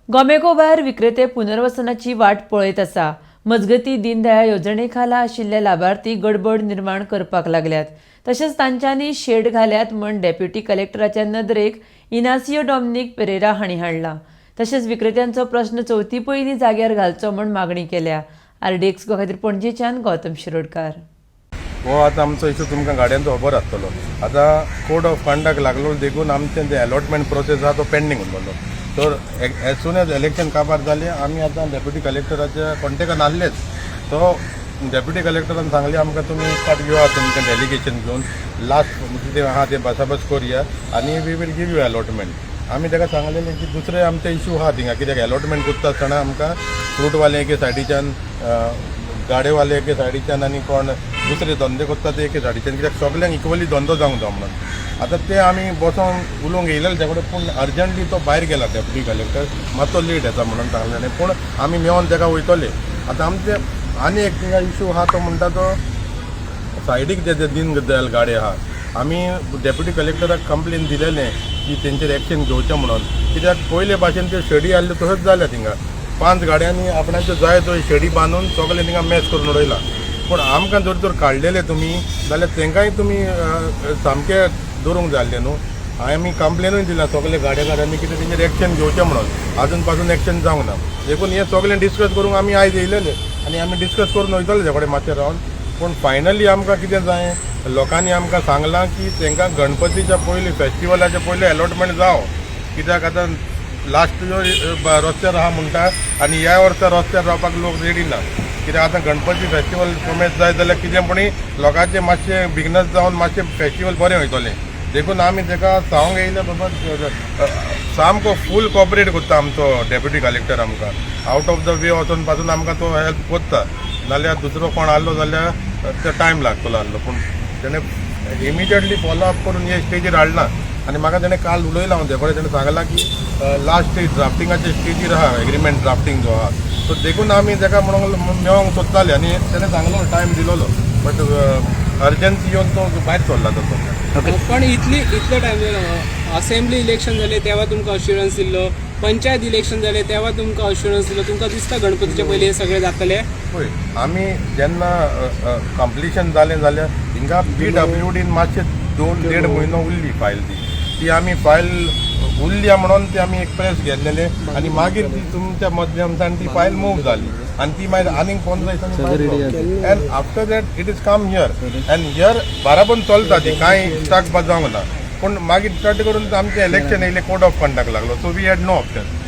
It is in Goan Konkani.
गोमेको भायर विक्रेते पुनर्वसनाची वाट पळयत आसा. मजगती, दीनदयाळ येवजणे खाला आशिल्ले लाभार्थी गडबड निर्माण करपाक लागल्यात, तशेंच तांच्यांनी शेड घाल्यात म्हण डेप्युटी कलेक्टराच्या नदरेक इनासियो डॉमनिक पेरेरा हांणी हाडला. तशेंच विक्रेत्यांचो प्रस्न चवथी पयलीं जाग्यार घालचो म्हण मागणी केल्या. आरडीएक्स खातीर पणजेच्यान गौतम शिरोडकार. हो आतां आमचो इशू तुमकां गाडयांचो खबर आसतलो. आतां कोड ऑफ कंडक्ट लागलो देखून आमचें जें अलॉटमेंट प्रोसेस आहा तो पेंडींग उरलेलो. तर एज सून एज इलेक्शन काबार जालें, आमी आतां डेप्युटी कलेक्टराच्या कॉन्टेक्टान आहलेच. तो डेप्युटी कलेक्टरान सांगलें आमकां, तुमी एक फावट येवात, तुमचें डेलिगेशन घेवन, लास्ट कितें आहा तें बसाबस करुया आनी we will give you allotment. आमी ताका सांगलेलें की दुसरे आमचे इशू आहा थिंगा, कित्याक अलॉटमेंट करता आसतना आमकां फ्रूटवाले एके सायडीच्यान, गाडेवाले एके सायडीच्यान आनी कोण दुसरे धंदे करता ते एके सायडीच्यान, कित्याक सगल्यांक इक्वली धंदो जावंक जाय म्हणून. आतां ते आमी बसोन उलोवंक येयलेले तेजे कडेन, पूण अर्जंटली तो भायर गेला डेप्युटी कलेक्टर, मातसो लेट येता म्हणून सांगलें. पूण आमी मेळोन ताका वयतले. आतां आमचे आनी एक थिंगा इशू आहा, तो म्हणटा तो सायडीक जे जे दीन दयाल गाडे आहा, आमी डेप्युटी कलेक्टराक कंप्लेन दिलेलें की तेंचेर एक्शन घेवचें म्हणून, कित्याक पयले भाशेन त्यो शेडी आहल्यो तशेंच जाल्या. थिंगा पांच गाडयांनी आपणाच्यो जाय थंय शेडी बांदून सगळें थिंगा मॅस करून उडयला. पूण आमकां जर तर काडलेले तुमी जाल्यार तेंकांय तुमी सामकें दवरूंक जाय आसलें न्हू. आमी कंप्लेनूय दिला सगळे गाडेकारांनी कितें तेंचेर एक्शन घेवचें म्हणून, आजून पासून एक्शन जावंक ना. देखून हें सगळें डिस्कस करूंक आमी आयज येयलेले आनी आमी डिस्कस करून वयतले तेजे कडेन मातशें रावन. पूण फायनली आमकां कितें जाय, लोकांनी आमकां सांगलां की तांकां गणपतीच्या पयलीं, फेस्टिवलाच्या पयलीं अलॉटमेंट जावं, कित्याक आतां लास्ट इयर रस्त्यार आहा म्हणटा आनी ह्या वर्सा रस्त्यार रावपाक लोक रेडी ना. कित्याक आतां गणपती फेस्टिवल कोमेस जाय जाल्यार कितें पणी लोकांचें मातशें बिगनस जावन मातशें फेस्टिवल बरें वयतलें. देखून आमी ताका सांगूंक येयले, बाबा, सामको फूल कॉपरेट करता आमचो डेप्युटी कलेक्टर आमकां. आवट ऑफ the way वचून पासून आमकां तो हेल्प करता, नाल्यार दुसरो कोण आहलो जाल्यार ते टायम लागतलो आहलो. पूण तेणें इमिजिएटली फॉलो अप करून हे स्टेजीर हाडला आनी म्हाका तेणें काल उलयला हांव तेजे कडेन. तेणें सांगलां की लास्ट स्टेज ड्राफ्टिंगाचे स्टेजीर आहा, एग्रीमेंट ड्राफ्टिंग जो आहा सो देखून आमी ताका म्हणून मेळोंक सोदताले आनी तेणें सांगलो, टायम दिलोलो, बट अर्जन्सी येवन तो भायर सरला तसो. पण इतली इतलो टायम, असेंब्ली इलेक्शन जाले तेव्हा तुमकां अश्युरन्स दिल्लो, पंचायत इलेक्शन जाले तेव्हा तुमकां अश्युरन्स दिलो, तुमकां दिसता गणपतीच्या पयलीं हे सगळे जातले? पळय, आमी जेन्ना कंप्लिशन जालें जाल्यार हिंगा पीडब्ल्यूडीन मातशें दोन देड म्हयनो उरली फायल. ती ती आमी फायल उरली म्हणून ती आमी एक प्रेस घेतलेले आनी मागीर ती तुमच्या माध्यमसान ती फायल मूव जाली आनी ती मागीर आनीक 15 दिसांनी, and after that it is come here and here बाराबन चलता. ती कांय स्टाक जावंक ना. पूण मागीर स्टार्ट करून आमचें इलेक्शन येयलें, कोड ऑफ कंडक्ट लागलो, so we had no option.